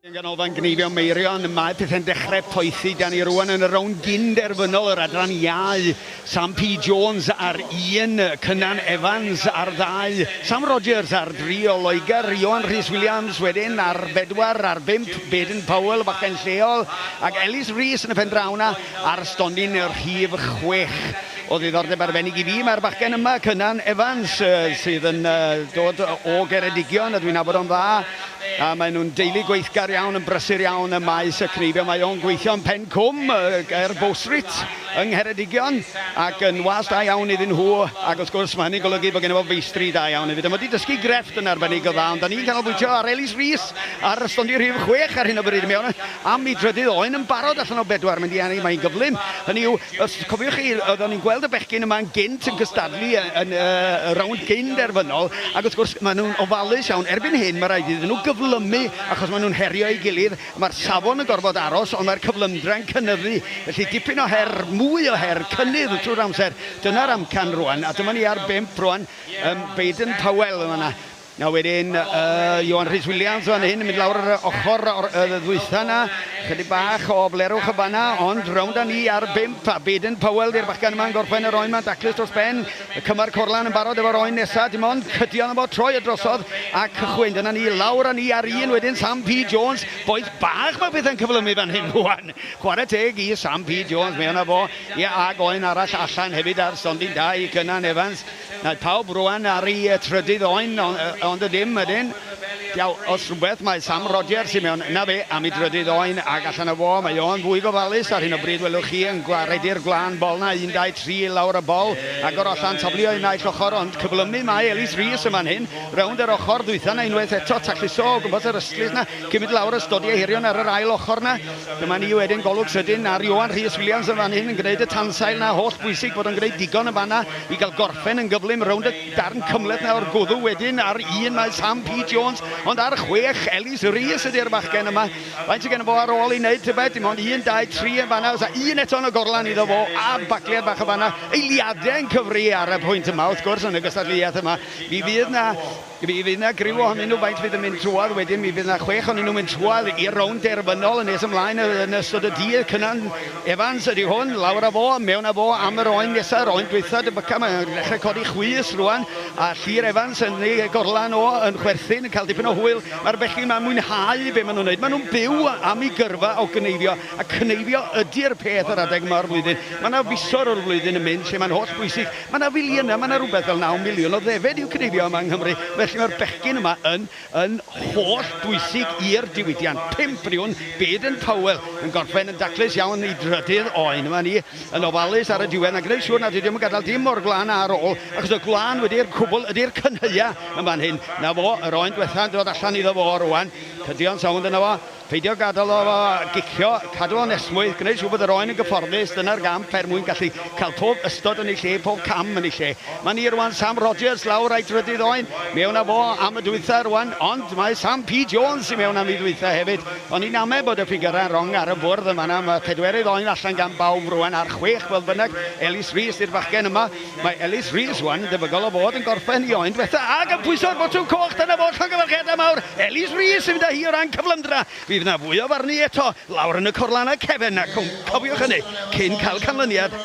Yn Ganolfan Gneifio Meirion, mae pethau'n dechrau poethi. Da ni rwan yn y rownd gyn-derfynol yr adran iau. Sam P Jones ar un, Cynan Evans ar ddau, Sam Rogers ar dri o Loegr, Ioan Rhys Williams wedyn ar bedwar, ar bump, Baden Powell, bachgen lleol, ac Ellis Rees yn y pen draw 'na ar stondin rhif chwech. O ddiddordeb arbennig i fi, mae'r bachgen yma, Cynan Evans, sydd yn dod o Geredigion, a dwi'n nabod o'n dda, a maen nhw'n deulu gweithgar iawn, yn brysur iawn ym maes y cneifio. Mae o'n gweithio yn Pen Cwm, ger Bow Street yng Ngheredigion, ac yn was da iawn iddyn nhw, ac wrth gwrs mae hynny'n golygu bod genno fo feistri da iawn hefyd. A mae wedi dysgu grefft yn arbennig o dda, ond da ni'n canolbwyntio ar Elis Rees ar stondin rhif 6 ar hyn o bryd. Mae o'n am ei drydydd oen yn barod allan o bedwar, mae'n dianu, mae'n gyflym. Hynny yw, os cofiwch chi, oeddwn ni'n gweld y bechgyn yma'n gynt yn cystadlu yn y rownd gyn-derfynol, ac wrth gwrs maen nhw'n ofalus iawn. Erbyn hyn, mae rhaid iddyn nhw gyflymu, achos maen nhw'n herio ei gilydd. Mae'r safon yn gorfod aros, ond mae'r cyflymdra'n cynyddu. Felly dipyn o her, mwy o her, cynnydd trwy'r amser. Dyna'r amcan rwan, a dyma ni ar bump rwan, um, Baden Powell yn fan'na. A wedyn Ioan Rhys Williams fan hyn yn mynd lawr yr ochr o'r ddwytha 'na. Chydig bach o blerwch yn fan'na, ond rownd â ni ar bump, a Baden Powell 'di'r bachgen yma'n gorffen yr oen 'ma'n daclus dros ben. Y cymar Corlan yn barod efo'r oen nesa, dim ond cydio yno fo, troi y drosodd a cychwyn. Dyna ni, lawr â ni ar un wedyn, Sam P Jones. Bois bach mae pethau'n cyflymu fan hyn rwan. Chwarae teg i Sam P Jones, mae yna fo, ie, ag oen arall allan hefyd ar stondin da i Cynan Evans. Mae pawb rwan ar ei trydydd oen, ond y dim ydyn. Diaw, os rhywbeth, mae Sam Rogers i mewn. Na fe, am ei drydydd oen, ac allan o fo. Mae o'n fwy gofalus ar hyn o bryd, welwch chi, yn gwaredu'r gwlân bol 'na. Un, dau, tri, lawr y bol. Agor allan, taflu o un naill ochr, ond cyflymu mae Elis Rees yn fan hyn. Rownd yr ochr ddwytha 'na unwaith eto, tacluso o gwmpas yr ystlys 'na, cyn mynd lawr y stodiau hirion ar yr ail ochr 'na. Dyma ni wedyn, golwg sydyn ar Ioan Rhys Williams yn fan hyn yn gwneud y tansail 'na, holl bwysig bod o'n gwneud digon yn fan'na i gael gorffen yn gyflym rownd y darn cymhleth 'na o'r gwddw wedyn ar un mae Sam P Jones, ond ar chwech Elis Rees ydy'r bachgen yma. Faint sy genno fo ar ôl i wneud tybed? Dim ond un, dau, tri yn fan'na, oes 'na un eto yn y gorlan iddo fo a bagliad bach yn fan'na. Eiliadau yn cyfri ar y pwynt yma wrth gwrs yn y gystadleuaeth yma. Mi fydd 'na Mi fydd 'na griw ohonyn nhw faint fydd yn mynd trwodd wedyn, mi fydd 'na chwech ohonyn nhw'n mynd trwodd i'r rownd derfynol yn nes ymlaen yn ystod y dydd. Cynan Evans ydy hwn, lawr â fo, mewn â fo am yr oen nesaf, yr oen dwytha debyca, mae'n dechrau codi chwys rwan, a Llŷr Evans yn ei gorlan o, yn chwerthin, yn cael dipyn o hwyl. Mae'r bechgyn 'ma'n mwynhau be maen nhw'n wneud, maen nhw'n byw am eu gyrfa o gneifio, a cneifio ydy'r peth yr adeg yma o'r flwyddyn. Mae 'na fisoedd o'r flwyddyn yn mynd lle mae'n holl bwysig. Mae 'na filiynau, mae 'na rywbeth fel 9 miliwn o ddefed i'w cneifio yma yng Nghymru, felly mae'r bechgyn yma yn yn holl bwysig i'r diwydiant. Pump rhywun, Baden Powell yn gorffen yn daclus iawn i drydydd oen. Yma ni yn ofalus ar y diwedd, a gwneud siŵr nad ydy o'm yn gadael dim o'r gwlân ar ôl, achos y gwlân wedi'r cwbl ydy'r cynhaea yn fan hyn. 'Na fo, yr oen dwetha yn dod allan iddo fo rwan. Cydio'n sownd yna fo. Peidio gadael o gicio, cadw o'n esmwyth, gwneud siŵr bod yr oen yn gyfforddus, dyna'r gamp er mwyn gallu cael pob ystod yn ei lle, pob cam yn ei lle. Mae ni rwan Sam Rogers lawr a'i drydydd oen, mewn â fo am y dwytha rwan, ond mae Sam P Jones i mewn am ei ddwytha hefyd. O'n i'n ame bod y ffigyrau'n rong ar y bwrdd yn fan'na, mae pedwerydd oen allan gan bawb rwan ar chwech, fodd bynnag, Elis Rees yw'r bachgen yma. Mae Elis Rees rwan yn debygol o fod yn gorffen i oen dwetha ac yn pwyso'r botwm coch, dyna fo, llongyfarchiadau mawr, Elis Rees yn mynd â hi o ran cyflymdra, fydd 'na fwy o farnu eto lawr yn y corlannau cefn ac cofiwch hynny cyn cael canlyniad.